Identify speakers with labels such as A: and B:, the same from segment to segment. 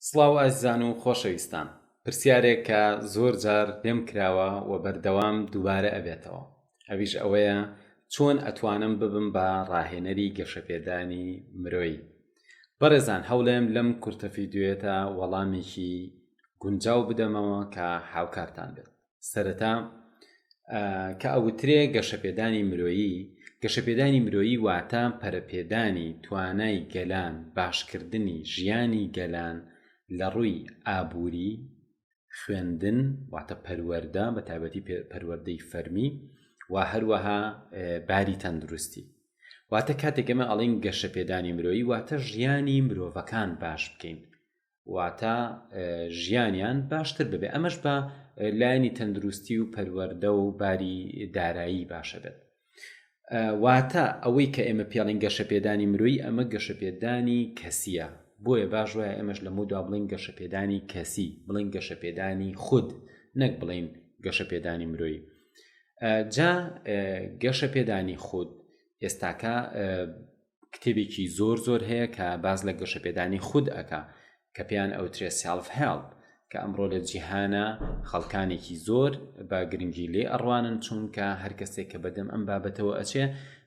A: سڵاو ئازیزان و خۆشەویستان پرسیارێک کە زۆر جار لێم کراوە و بەردەوام دووبارە ئەبێتەوە ئەویش ئەوەیە چۆن ئەتوانم ببم بە ڕاهێنەری گەشەپێدانی مرۆیی بەڕێزان هەوڵێم لەم کورتە فیدیۆیەتا وەڵامێکی گونجاو بدەمەوە کە هاوکارتان بێت سەرەتا کە ئەوترێ گەشەپێدانی مرۆیی، گەشەپێدانی مرۆیی واتە پەرەپێدانی توانای گەلان، باشکردنی ژیانی گەلان لە ڕووی ئابووری، خوێندن واتە پەروەردە بە تایبەتی پەروەردەی فەرمی و هەروەها باری تەندروستی. واتە کاتێک ئێمە ئەڵێین گەشەپێدانی مرۆیی واتە ژیانی مرۆڤەکان باش بکەین. واتە ژیانیان باشتر ببێ ئەمەش بە لایەنی تەندروستی و پەروەردە و باری دارایی باشە بێت واتە ئەوەی کە ئێمە پێڵین گەشەپێدانی مرۆیی ئەمە گەشەپێدانی کەسیە بۆیە باش وایە ئێمەش لە مۆدا بڵین گەشەپێدانی کەسی بڵین گەشەپێدانی خود نەک بڵین گەشەپێدانی مرۆیی جا گەشەپێدانی خود ئێستاکە کتێبێکی زۆر زۆر هەیە کە باس لە گەشەپێدانی خود ئەکا کە پێیان ئەوترێ سێڵف هێڵپ کە ئەمڕۆ لە جیهانە خەڵکانێکی زۆر بە گرنگی لێ ئەڕوانن چونکە هەر کەسێک کە بەدەم ئەم بابەتەوە ئەچێ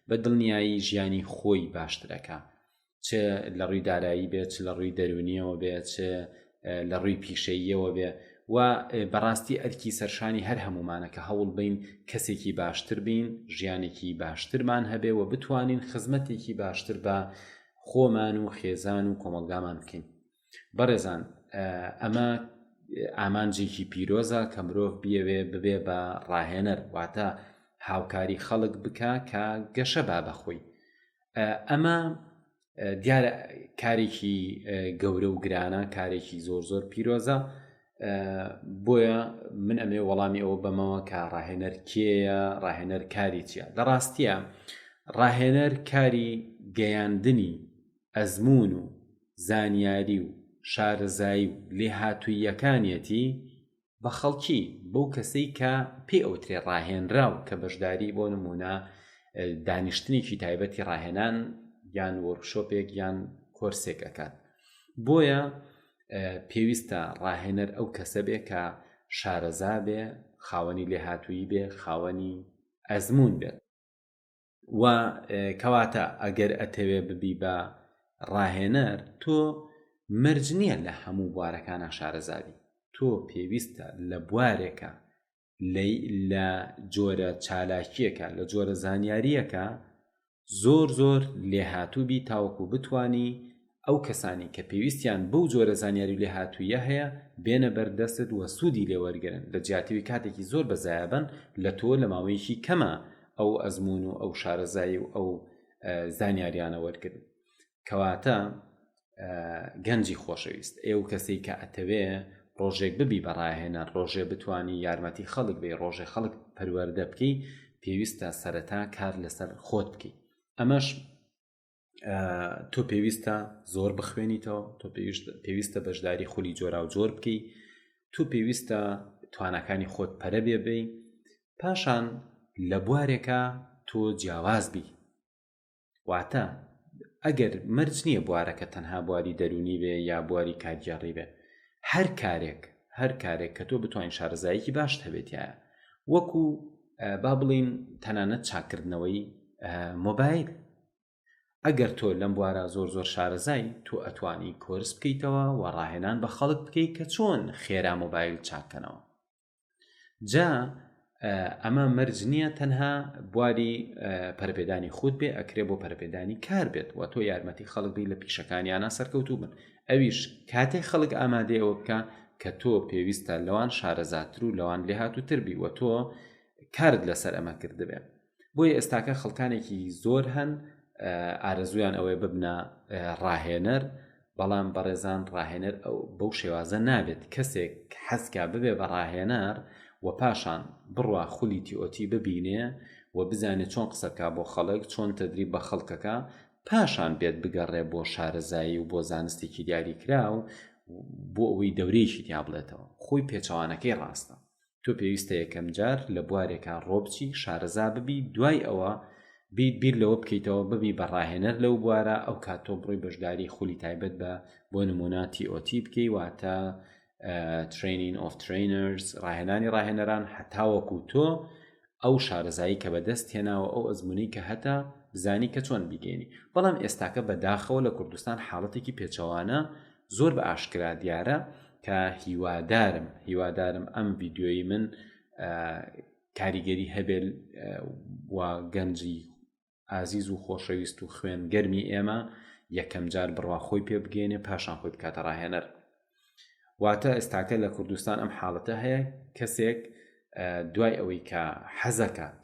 A: بە دڵنیایی ژیانی خۆی باشترەکە چ لە ڕووی دارایی بێت چ لە ڕووی دەرونیەوە بێت چ لە ڕووی پیشەییەوە بێ و بەڕاستی ئەرکی سەرشانی هەر هەموومانە کە هەوڵ بین کەسێکی باشتر بین ژیانێکی باشترمان هەبێ و بتوانین خزمەتێکی باشتر بە خۆمان و خێزان و کۆمەڵگامان بکەین بەڕێزان ئەمە ئامانجێکی پیرۆزە کە مرۆڤ بیەوێ ببێ بە ڕاهێنەر واتە هاوکاری خەڵک بکە کە گەشە با بەخۆی ئەمە دیارە کارێکی گەورە و گرانە کارێکی زۆر زۆر پیرۆزە بۆیە من ئەمێ وەڵامی ئەوە بەمەوە کە ڕاهێنەر کێیە ڕاهێنەر کاری چییە لە ڕاستیە ڕاهێنەر کاری گەیاندنی ئەزمون و زانیاری و شارەزایی و لێهاتوویەکانیەتی بە خەڵکی، بەو کەسەی کە پێی ئەوترێ ڕاهێنراو کە بەشداری بۆ نموونە دانیشتنێکی تایبەتی ڕاهێنان یان وۆرکشۆپێک یان کۆرسێک ئەکات. بۆیە پێویستە ڕاهێنەر ئەو کەسە بێ کە شارەزا بێ، خاوەنی لێهاتوویی بێ، خاوەنی ئەزموون بێت. و کەواتە ئەگەر ئەتەوێ ببی بە ڕاهێنەر تۆ مەرج نییە لە هەموو بوارەکانە شارەزابی تۆ پێویستە لە بوارێکە لە جۆرە چالاکیەکە لە جۆرە زانیاریەکە زۆر زۆر لێهاتوو بی تاوەکو بتانی ئەو کەسانەی کە پێویستیان بەو جۆرە زانیاری و لێهاتووییە هەیە بێنە بەر دەستت و سوودی لێ وەرگرن لە جیاتیوی کاتێکی زۆر بە زایە بەن لە تۆ لە ماوەیەکی کەما ئەو ئەزموون و ئەو شارەزایی و ئەو زانیاریانە وەرگرن کەواتە گەنجی خۆشەویست ئێو کەسێک کە ئەتەوێ ڕۆژێک ببی بە ڕاهێنەر ڕۆژێ بتانی یارمەتی خەڵک بێ ڕۆژێ خەڵک پەروەردە بکەی پێویستە سەرەتا کار لەسەر خۆت بکەی ئەمەش تۆ پێویستە زۆر بخوێنیتەوە تۆ پێویستە بەشداری خولی جۆرا و جۆر بکەی تۆ پێویستە توانەکانی خۆت پەرە بێ بی پاشان لە بوارێکە تۆ جیاواز بی واتە ئەگەر مەرج نییە بوارەکە تەنها بواری دەرونی بێ یا بواری کارگێڕی بێ هەر کارێک هەر کارێک کە تۆ بتوانین شارەزایەکی باشت هەبێتایە وەکو با بڵین تەنانەت چاکردنەوەی مۆبایل ئەگەر تۆ لەم بوارە زۆر زۆر شارەزای تۆ ئەتوانی کۆرس بکەیتەوە و ڕاهێنان بە خەڵک بکەیت کە چۆن خێرا مۆبایل چاککەنەوە جا ئەمە مەرج نییە تەنها بواری پەرپێدانی خود بێ ئەکرێ بۆ پەرپێدانی کار بێت و تۆ یارمەتی خەڵک بی لە پیشەکانیانە سەرکەوتوو بن ئەویش کاتێک خەڵک ئامادەی ئەوە بکە کە تۆ پێویستە لەوان شارەزاتر و لەوان لێهاتووتر بی و تۆ کارت لەسەر ئەمە کردبێ بۆیە ئێستاکە خەڵکانێکی زۆر هەن ئارەزویان ئەوەیە ببنە ڕاهێنەر بەڵام بەڕێزان ڕاهێنەر ئەو بەو شێوازە نابێت کەسێک حەزکا ببێ بە ڕاهێنەر و پاشان بڕوا خولی TOT ببینێ و بزانێت چۆن قسە بکا بۆ خەڵک چۆن تەدریب بە خەڵکەکە پاشان بێت بگەڕێ بۆ شارەزایی و بۆ زانستێکی دیاریکراو بۆ ئەوەی دەورەیەکی تیا بڵێتەوە خۆی پێچەوانەکەی ڕاستە تۆ پێویستە یەکەم جار لە بوارێکا ڕۆبچی شارەزا ببی دوای ئەوە. بیت بیر لەوە بکەیتەوە ببی بە ڕاهێنەر لەو بوارە ئەو کات تۆ بڕۆی بەشداری خولی تایبەت بە بۆ نمونە TOT بکەی واتە Training of Trainers ڕاهێنانی ڕاهێنەران هەتاوەکو تۆ ئەو شارەزایی کە بەدەست هێناوە ئەو ئەزمونەی کە هەتە بزانی کە چۆن بیگەینی بەڵام ئێستاکە بەداخەوە لە کوردستان حاڵەتێکی پێچەوانە زۆر بە ئاشکرا دیارە کە هیوادارم هیوادارم ئەم ڤیددیۆی من کاریگەری هەبێت و گەنجی ئازیز و خۆشەویست و خوێن گەرمی ئێمە یەکەم جار بڕوا خۆی پێ بگەێنێ پاشان خۆی بکاتە ڕاهێنەر واتە ئێستاکە لە کوردستان ئەم حاڵەتە هەیە کەسێک دوای ئەوەی کە حەزەکات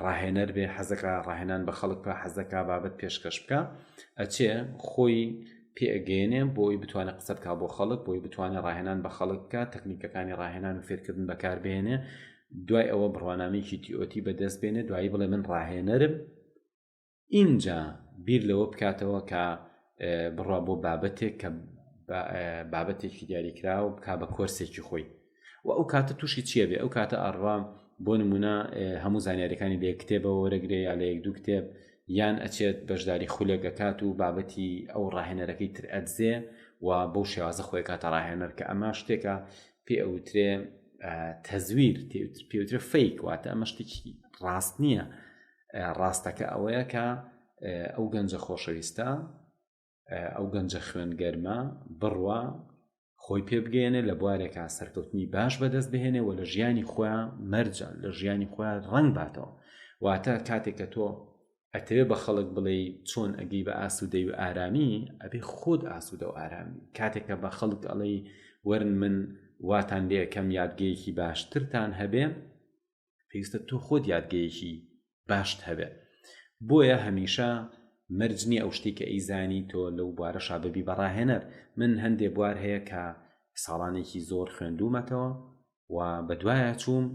A: ڕاهێنەر بێ حەزەکە ڕاهێنان بە خەڵک بکە حەزەکە بابەت پێشکەش بکە ئەچێ خۆی پێگەێنێ بۆی بتوانێت قسە بکە بۆ خەڵک بۆی بتوانێت ڕاهێنان بە خەڵک بکە تەکنیکەکانی ڕاهێنان و فێرکردن بەکاربێنێ دوای ئەوە بڕوانامەیەکی TOT بەدەست بێنێ دوایی بڵێ من ڕاهێنەرم ئینجا بیر لەوە بکاتەوە کە بڕوا بۆ بابەتێک کە بابەتێکی دیاریکراو بک بە کۆرسێکی خۆی و ئەو کاتە تووشی چییە بێ ئەو کاتە ئەڕوا بۆ نمونە هەموو زانیاریەکانی لە کتێبەوە وەرەگرێ یا لە یەک دوو کتێب یان ئەچێت بەشداری خولێک ئەکات و بابەتی ئەو ڕاهێنەرەکەی تر ئەدزێ و بەو شێوازە خۆی کاتە ڕاهێنەر کە ئەمە شتێکە پێ ئەوترێ تەزویر پێوترێ fake واتە ئەمە شتێکی ڕاست نییە ڕاستەکە ئەوەیە کە ئەو گەنجە خۆشەویستە ئەو گەنجە خوێنگەرمە بڕوا خۆی پێ بگەێنێ لە بوارێکا سەرکەوتنی باش بەدەست بهێنێ و لە ژیانی خۆیان مەرجە لە ژیانی خۆیان ڕنگ باتەوە واتە کاتێک کە تۆ ئەتەوێ بە خەڵک بڵێی چۆن ئەگەی بە ئاسوودەی و ئارامی ئەبێ خۆت ئاسوودە و ئارامی کاتێک کە بە خەڵک ئەڵێی وەرن من واتان لێ ئەکەم یادگەیەکی باشترتان هەبێ پێویستە تۆ خۆت یادگەیەکی باشت هەبێ بۆیە هەمیشە مەرج نییە ئەو شتێک کە ئەیزانی تۆ لەو بوارەشا ببی بە ڕاهێنەر من هەندێ بوار هەیە کە ساڵانێکی زۆر خوێندوومەتەوە و بەدوایا چووم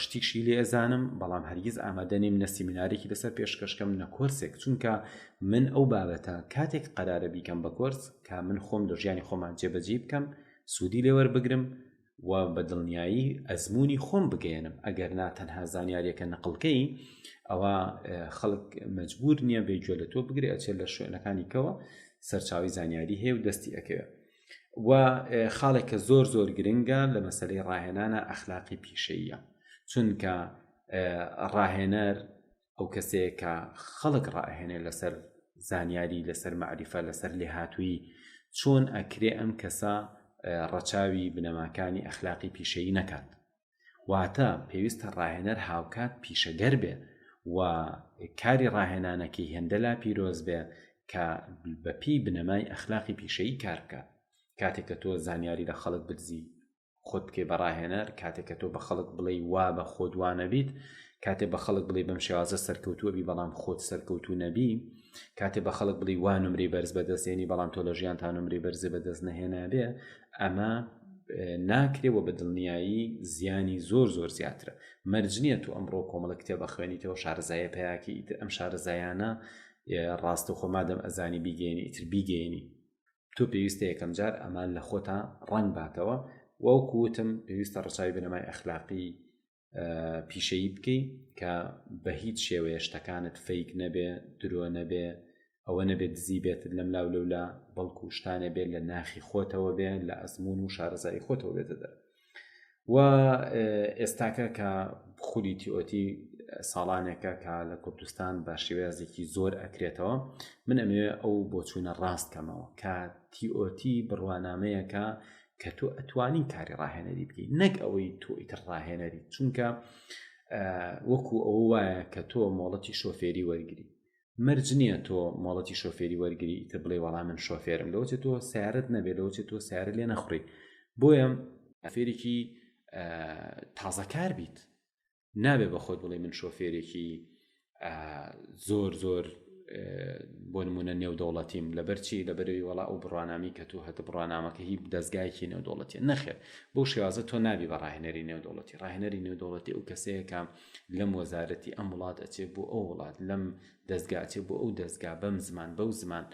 A: شتیشی لێ ئەزانم بەڵام هەرگیز ئامادە نیم نە سیمینارێکی لەسەر پێشکەشکەم نە کۆرسێک چونکە من ئەو بابەتە کاتێک قەرارە بیکەم بە کۆرس کە من خۆم لە ژیانی خۆمان جێبەجێ بکەم سوودی لێوەربگرم و بە دڵنیایی ئەزمموی خۆم بگەێنم ئەگەر نا تەنها زانیاریەکە نەقلکەی ئەوە خەڵک مەجبور نییە بێ گوێ لە تۆ بگرێ ئەچێت لە شوێنەکانی کەوە سەرچاوی زانیاری هەیە و دەستی ئەکەوێت و خاڵێک کە زۆر زۆر گرنگە لە مەسلەی ڕاهێنانە ئەخلاقی پیشەیە چونکە ڕاهێنەر ئەو کەسەیە کە خەڵک ڕائەهێنێ لەسەر زانیاری لەسەر معریفە لەسەر لێهاتوویی چۆن ئەکرێ ئەم کەسە ڕەچاوی بنەماکانی ئەخلاقی پیشەیی نەکات واتە پێویستە ڕاهێنەر هاوکات پیشەگەر بێ و کاری ڕاهێنانەکەی هێندە لا پیرۆز بێ کە بە پێی بنەمای ئەخلاقی پیشەیی کار بکات کاتێک کە تۆ زانیاری لە خەڵک بدزی خۆت بکەی بە ڕاهێنەر کاتێک کە تۆ بە خەڵک بڵێی وا بە خۆت وا نەبیت کاتێ بە خەڵک بڵێ بەم شێوازە سەرکەوتووە بی بەڵام خۆت سەرکەوتوو نەبی کاتێ بە خەڵک بڵی وا نمرەی بەرز بەدەستێنی بەڵام تۆ لە ژیان تا نمرەی بەرزێ بەدەست نەهێنابێ ئەمە ناکرێ و بە دڵنیایی زیانی زۆر زۆر زیاترە مەرج نییە تو ئەمڕۆ کۆمەڵە کتێب ئەخوێنیتەوە شارەزایە پیاکی ئیتر ئەم شارەزایانە ڕاستەوخۆ مادەم ئەزانی بیگەێنی ئیتر بیگەێنی تۆ پێویستە یەکەم جار ئەمە لە خۆتا ڕەنگ باتەوە وەکو وتم پێویستە ڕەچاوی بنەمای ئەخلاقی پیشەیی بکەی کە بە هیچ شێوەیە شتەکانت fake نەبێ درۆ نەبێ ئەوە نەبێت دزی بێتت لەم لاو لەولا بەڵکو شتانێ بێت لە ناخی خۆتەوە بێ لە ئەزمون و شارەزایی خۆتەوە بێتە دەر و ئێستاکە کە خولی TOT ساڵانێکە کە لە کوردستان بە شێوازێکی زۆر ئەکرێتەوە من ئەمەوێ ئەو بۆچوونە ڕاست کەمەوە کە TOT بڕوانامەیەکە کە تۆ ئەتوانی کاری ڕاهێنەری بکەیت نەک ئەوەی تۆ ئیتر ڕاهێنەری چونکە وەکو ئەوە وایە کە تۆ مۆڵەتی شۆفێری وەرگری مەرج نییە تۆ مۆڵەتی شۆفێری وەرگری ئیتر بڵێ وەڵا من شۆفێرم لەوە تۆ سیارەت نەبێت لەوە تۆ سیارە لێ نەخڕی بۆیە فێرێکی تازەکار بیت نابێ بە خۆت بڵێ من شۆفێرێکی زۆر زۆر بۆ نمونە نێودەوڵەتیم لەبەرچی لەبەرەوەی وەڵا ئەو بڕوانامی کە تۆ هەتە بڕوانامەکە هی دەستگایەکی نێودەوڵەتی نەخێر بۆ شێوازە تۆ نابی بە ڕاهێنەری نێودەوڵەتی ڕاهێنەری نێودەوڵەتی ئەو کەسەیە کە لەم وەزارەتی ئەم وڵات ئەچێ بۆ ئەو وڵات لەم دەستگا ئەچێ بۆ ئەو دەستگا بەم زمان بەو زمان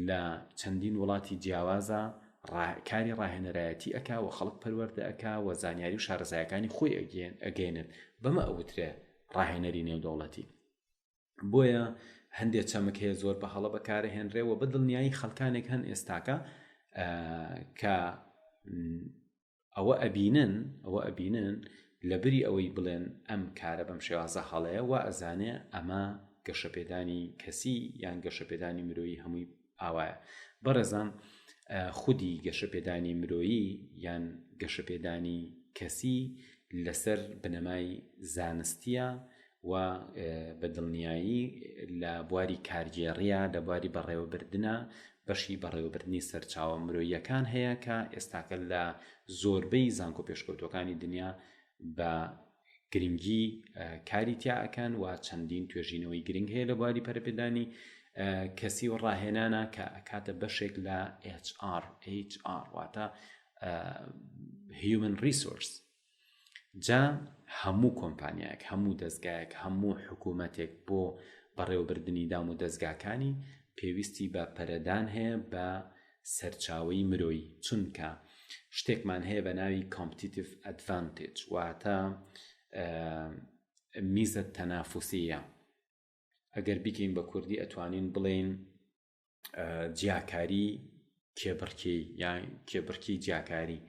A: لە چەندین وڵاتی جیاوازە کاری ڕاهێنەرایەتی ئەک و خەڵک پەروەردە ئەک و زانیاری و شارەزایەکانی خۆی ئەگەێنێت بەمە ئەوترێ ڕاهێنەری نێودەوڵەتی. بۆیە هەندێک چەمک هەیە زۆر بە هەڵە بەکارهێنرێ و بە دڵنیایی خەڵکانێک هەن ئێستاکە کە ئەوە ئەبینن ئەوە ئەبینن لەبری ئەوەی بڵێن ئەم کارە بەم شێوازە هەڵەیە وا ئەزانێ ئەمە گەشەپێدانی کەسی یان گەشەپێدانی مرۆیی هەمووی ئاوایە بەڕێزان خودی گەشەپێدانی مرۆیی یان گەشەپێدانی کەسی لەسەر بنەمای زانستیە و بە دڵنیایی لە بواری کارگێڕیە لە بواری بەڕێوەبردنە بەشی بەڕێوەبردنی سەرچاوە مرۆییەکان هەیە کە ئێستاکە لە زۆربەی زانکۆ پێشکەوتوەکانی دنیا بە گرنگی کاری تیا ئەکەن و چەندین توێژینەوەی گرنگ هەیە لە بواری پەرەپێدانی کەسی و ڕاهێنانە کە ئەکاتە بەشێک لە HR HR واتە Human Resource جا هەموو کۆمپانیایەک، هەموو دەزگایەک، هەموو حکوومەتێک بۆ بەڕێوەبردنی دام و دەزگاکانی پێویستی بە پەرەدان هەیە بە سەرچاوەی مرۆیی، چونکە شتێکمان هەیە بە ناوی Competitive Advantage واتە میزە تەنافوسیە ئەگەر بیکەین بە کوردی ئەتوانین بڵێین جیاکاری کێبڕکێی یان کێبڕکی جیاکاری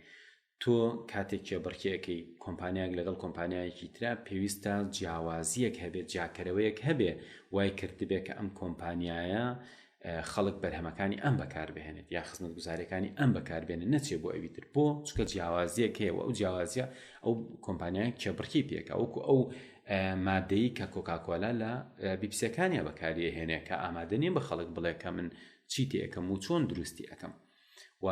A: تۆ کاتێک کێبڕکێەکەی کۆمپانیاک لەگەڵ کۆمپانیایەکی ترا پێویستە جیاوازیەک هەبێت جیاکەرەوەیەک هەبێ وای کردبێ کە ئەم کۆمپانیایە خەڵک بەرهەمەکانی ئەم بەکاربهێنێت یا خزمەتگوزاریەکانی ئەم بەکاربێنێت نەچێ بۆ ئەوی تر بۆ چکە جیاوازیەک هەیە و ئەو جیاوازیە ئەو کۆمپانیای کێبڕکی پێکە وەکو ئەو مادەی کە کۆکاکۆلا لە بیپسیەکانیا بەکاریەهێنێ کە ئامادە نییە بە خەڵک بڵێ کە من چی تێکەم و چۆن دروستی ئەەکەم و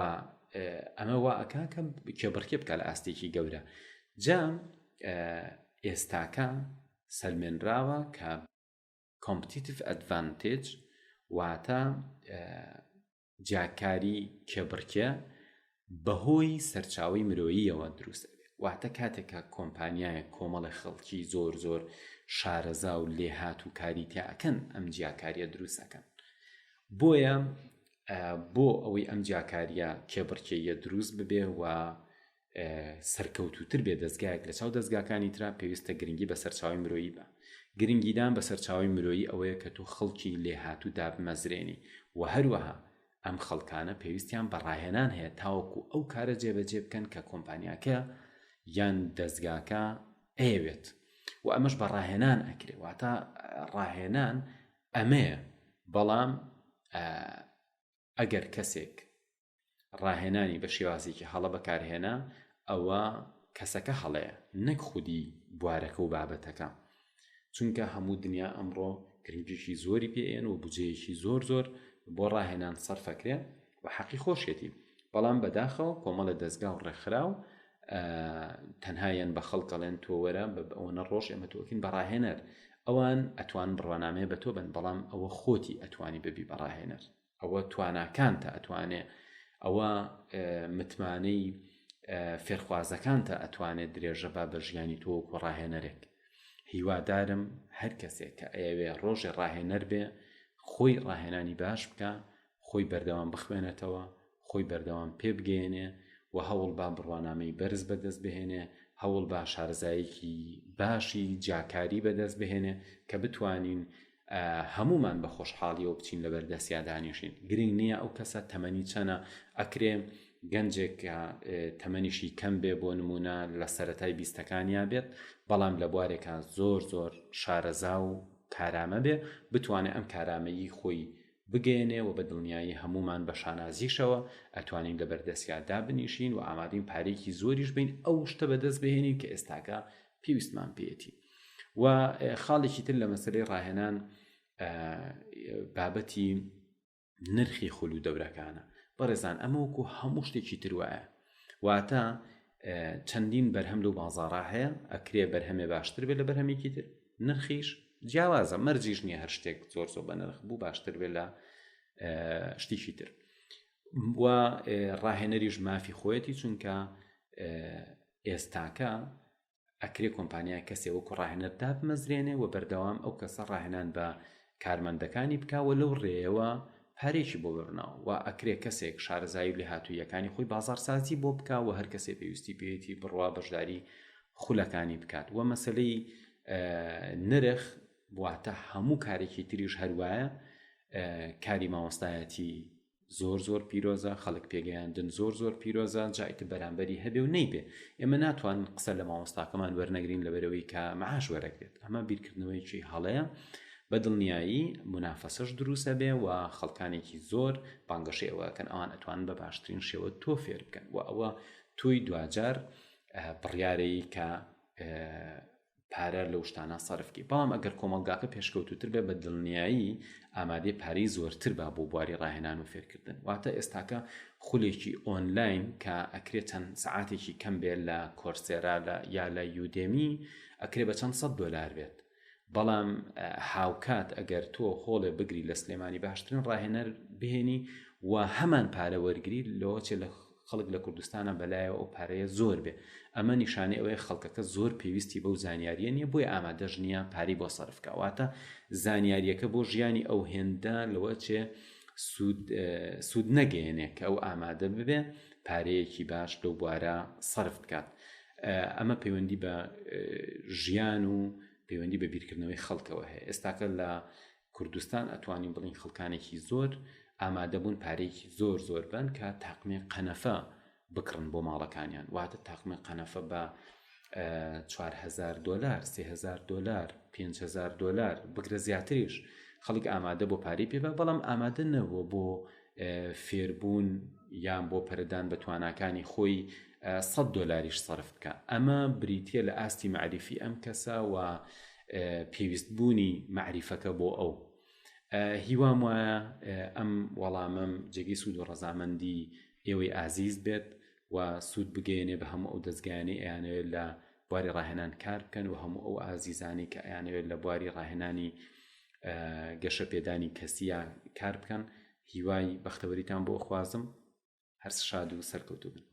A: ئەمە وا ئەکا کە کێبڕکێ بکە لە ئاستێکی گەورە جا ئێستاکە سەلمێنراوە کە Competitive Advantage واتە جیاکاری کێبڕکێ بەهۆی سەرچاوەی مرۆییەوە دروست ئەبێت واتە کاتێک کە کۆمپانیایەک کۆمەڵێ خەڵکی زۆر زۆر شارەزا و لێهاتوو کاری تیا ئەکەن ئەم جیاکاریە دروست ئەکەن بۆیە بۆ ئەوەی ئەم جیاکاریە کێبڕکێیە دروست ببێ و سەرکەوتووتر بێ دەزگایەک لە چاو دەزگاکانی ترا پێویستە گرنگی بە سەرچاوەی مرۆیی بە. گرنگیدان بە سەرچاوەی مرۆیی ئەوەیە کە تۆ خەڵکی لێهاتوو دابمەزرێنی و هەروەها ئەم خەڵکانە پێویستیان بە ڕاهێنان هەیە تاوەکو ئەو کارە جێبەجێ بکەن کە کۆمپانیاکە یان دەزگاکە ئەیەوێت و ئەمەش بە ڕاهێنان ئەکرێ واتە ڕاهێنان ئەمەیە بەڵام ئەگەر کەسێک ڕاهێنانی بە شێوازێکی هەڵە بەکارهێنا ئەوە کەسەکە هەڵەیە نەک خودی بوارەکە و بابەتەکە چونکە هەموو دنیا ئەمڕۆ گرنگیی زۆری پێێن و بجەیەکی زۆر زۆر بۆ ڕاهێنان سەرفەکرێ و حەقی خۆشیەتی بەڵام بەداخەوە کۆمەڵە دەستگا و ڕێکخراو تەنها یەن بە خەڵک ئەڵێن تۆ وەرە بە ئەوەنە ڕۆژ ئێمە تۆکین بە ڕاهێنەر ئەوان ئەتوان بڕوانامەیە بە تۆ بن بەڵام ئەوە خۆتی ئەتوانی ببی بە ڕاهێنەر ئەوە تواناکانتە ئەتوانێ ئەوە متمانەی فێرخوازەکانتە ئەتوانێت درێژە با بە ژیانی تۆ وەکو ڕاهێنەرێک هیوادارم هەر کەسێک کە ئەیەوێ ڕۆژێ ڕاهێنەر بێ خۆی ڕاهێنانی باش بکە خۆی بەردەوام بخوێنێتەوە خۆی بەردەوام پێ بگەیەنێ و هەوڵ با بڕوانامەی بەرز بەدەست بهێنێ هەوڵ با شارەزایەکی باشی جیاکاری بەدەست بهێنێ کە بتوانین هەموومان بە خۆشحاڵیەوە بچین لەبەر دەستیا دانیشین گرنگ نییە ئەو کەسە تەمەنی چەنە ئەکرێ گەنجێک کە تەمەنیشی کەم بێ بۆ نمونە لە سەتای بیستەکانیا بێت بەڵام لە بوارێکا زۆر زۆر شارەزا و کارامە بێ بتوانێت ئەم کارامەیی خۆی بگەیەنێ و بە دڵنیایی هەموومان بە شانازیشەوە ئەتوانین لە بەردەستیا دابنیشین و ئامادەین پارەیەکی زۆریش بین ئەو شتە بەدەست بهێنین کە ئێستاکە پێویستمان پێیەتی و خاڵێکی تر لە مەسلەی ڕاهێنان بابەتی نرخی خول و دەورەکانە بەڕێزان ئەمە وەکو هەموو شتێکی تر وایە واتە چەندین بەرهەم لەو بازاڕا هەیە ئەکرێ بەرهەمێ باشتر بێت لە بەرهەمێکی تر نرخیش جیاوازە مەرجیش نییە هەر شتێک زۆر زۆر بە نرخ بوو باشتر بێت لە شتێکی تر و ڕاهێنەریش مافی خۆیەتی چونکە ئێستاکە ئەکرێ کۆمپانیای کەسێ وەکو ڕاهێنەر دابمەزرێنێ و بەردەوام ئەو کەسە ڕاهێنان بە کارمەندەکانی بکا و لەو ڕێیەوە پارەیەکی بۆ ببنەوە و ئەکرێ کەسێک شارەزایی و لێهاتووییەکانی خۆی بازاڕسازی بۆ بکا و هەر کەسێ پێویستی پێیەتی بڕوا بەشداری خولەکانی بکات و مەسەلەی نرخ. واتە هەموو کارێکی تریش هەروایە کاری مامۆستایەتی زۆر زۆر پیرۆزە خەڵک پێگەیاندن زۆر زۆر پیرۆزە جا ئیتر بەرامبەری هەبێ و نەیبێ ئێمە ناتوانین قسە لە مامۆستاکەمان وەرنەگرین لەبەرەوەی کە معاش وەرەگرێت ئەمە بیرکردنەوەیەکی هەڵەیە بە دڵنیایی منافەسەش دروستە بێ و خەڵکانێکی زۆر بانگەشەی ئەوە ئەکەن ئەوان ئەتوانن بە باشترین شێوە تۆ فێر بکەن و ئەوە تۆی دواجار بڕیارەی کە پارە لەو شتانە سەرف کەی بەڵام ئەگەر کۆمەڵگاکە پێشکەوتوتر بێ بە دڵنیایی ئامادەی پارەی زۆرتر با بۆ بواری ڕاهێنان و فێرکردن واتە ئێستاکە خولێکی ئۆنلاین کە ئەکرێت چەند سەعاتێکی کەم بێت لە کۆرسێرا لە یا لە یودێمی ئەکرێ بە چەند سەد دۆلار بێت بەڵام هاوکات ئەگەر تۆ هۆڵێ بگری لە سلێمانی باشترین ڕاهێنەر بهێنی و هەمان پارە وەرگری لەوە چێ لە خەڵک لە کوردستانا بەلایەوە ئەو پارەیە زۆر بێ ئەمە نیشانەی ئەوەیە خەڵکەکە زۆر پێویستی بەو زانیاریە نیە بۆیە ئامادەش نیە پارەی بۆ سەرف کا واتە زانیاریەکە بۆ ژیانی ئەو هێندە لەوە چێ سوود سوود نەگەیەنێ کە ئەو ئامادە ببێ پارەیەکی باش لەو بوارە سەرف بکات ئەمە پەیوەندی بە ژیان و پەیوەندی بە بیرکردنەوەی خەڵکەوە هەیە ئێستاکە لە کوردستان ئەتوانین بڵین خەڵکانێکی زۆر ئامادەبوون پارەیەکی زۆر زۆر بەن کە تاقمێ قەنەفە بکڕن بۆ ماڵەکانیان واتە تاقمێ قەنەفە بە 4هزار دلار 3هزار دلار 5هزار دلار بگرە زیاتریش خەڵک ئامادە بۆ پارەی پێ بە بەڵام ئامادە نەبووە بۆ فێربوون یان بۆ پەرەدان بە تواناکانی خۆی 100 دۆلاریش سەرف بکە ئەمە بریتە لە ئاستی معریفی ئەم کەسە و پێویست بوونی مەعریفەکە بۆ ئەو. هیوام وایە ئەم وەڵامەم جێگەی سوود و ڕەزامەندی ئێوەی ئازیز بێت و سوود بگەیەنێ بە هەموو ئەو دەزگایانەی ئەیانەوێت لە بواری ڕاهێنان کار بکەن و هەموو ئەو ئازیزانەی کە ئەیانەوێت لە بواری ڕاهێنانی گەشەپێدانی کەسیە کار بکەن هیوای بەختەوەریتان بۆ خوازم هەر شاد و سەرکەوتوو بن.